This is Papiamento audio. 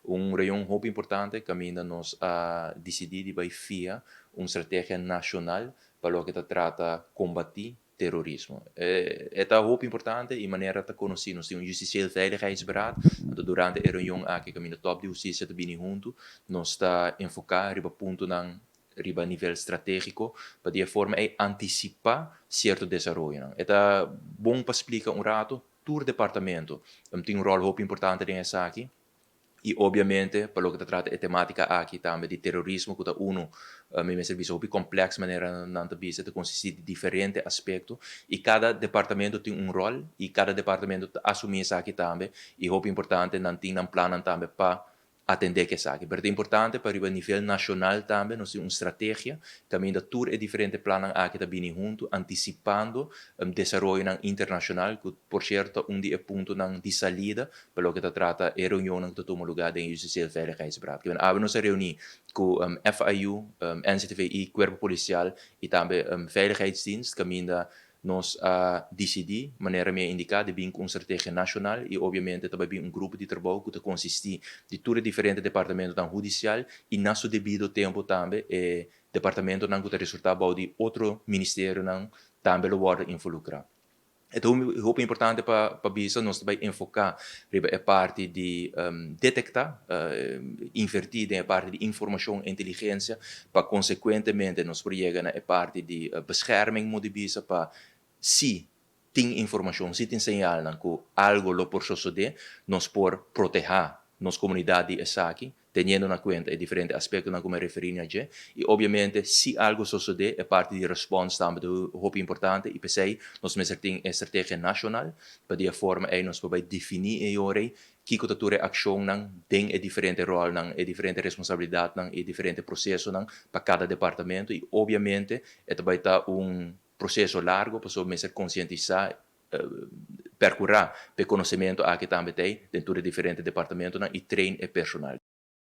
Un reunion hopi importante kaminda nos a disidí di bai fiha un strategia nashonal pa loke ta trata kombatí terorismo. E ta hopi importante i manera ta konosí nos tin un Justitieel Veiligheidsberaad, anto durante e reunion aki kaminda top di hustisia ta bini huntu, nos ta enfoká riba puntonan riba nivel stratégiko pa di e forma ei antisipá sierto desaroyonan. E ta bon pa splika un rato, tur departamento tin un ròl hopi importante den esaki i obviamente pa loke ta trata e temátika aki tambe di terorismo ku ta unu mi mester bisa hopi kompleks manera nan ta bisa, ta konsistí di diferente aspekto i kada departamento tin un ròl i kada departamento ta asumí esaki tambe i hopi importante nan tin nan plannan tambe pa atendé ku esaki. Pero ta importante pa riba nivel nashonal tambe nos tin un strategia kaminda tur e diferente plannan aki ta bini huntu antisipando desaroyonan internashonal ku por sierto ta un di e puntonan di salida pa loke ta trata e reunionnan ku ta tuma lugá den e Justitieel Veiligheidsberaad. Kiben awe nos a reuní ku FIU, NCTV i Kuerpo Polisial i tambe Veiligheidsdienst kaminda nos a disidí, manera mi a indiká, di bin ku un strategia nashonal i obviamente ta bai bin un grupo di trabou ku ta konsistí di tur e diferente departamentonan hudisial i na su debido tempu tambe e departamentonan ku ta resultá bou di otro ministerionan tambe lo wòrdu involukrá. E ta hopi importante pa bisa nos ta bai enfoká riba e parti di detektá, invertí den e parti di informashon, inteligensia, pa konsekuentemente nos por yega na e parti di bescherming, mo di bisa, pa si tin informashon, si tin señalnan ku algu lo por sosodé, nos por protehá nos komunidat di esaki, teniendo na kuenta e diferente aspektonan ku mi a referí na dje. I obviamente si algu sosodé, e parti di respons tambe ta hopi importante i p'esei nos mester tin e strategia nashonal pa di e forma ei nos por bai definí e ora ei kiko ta tur e akshonnan den e diferente ròlnan, e diferente responsabilidatnan i e diferente prosesonan pa kada departamento i obviamente e ta bai ta un proseso largo pasobra mester konsientisá, perkurá pa e konosementu aki tambe ta ei den tur e diferente departamentonan i train e personal.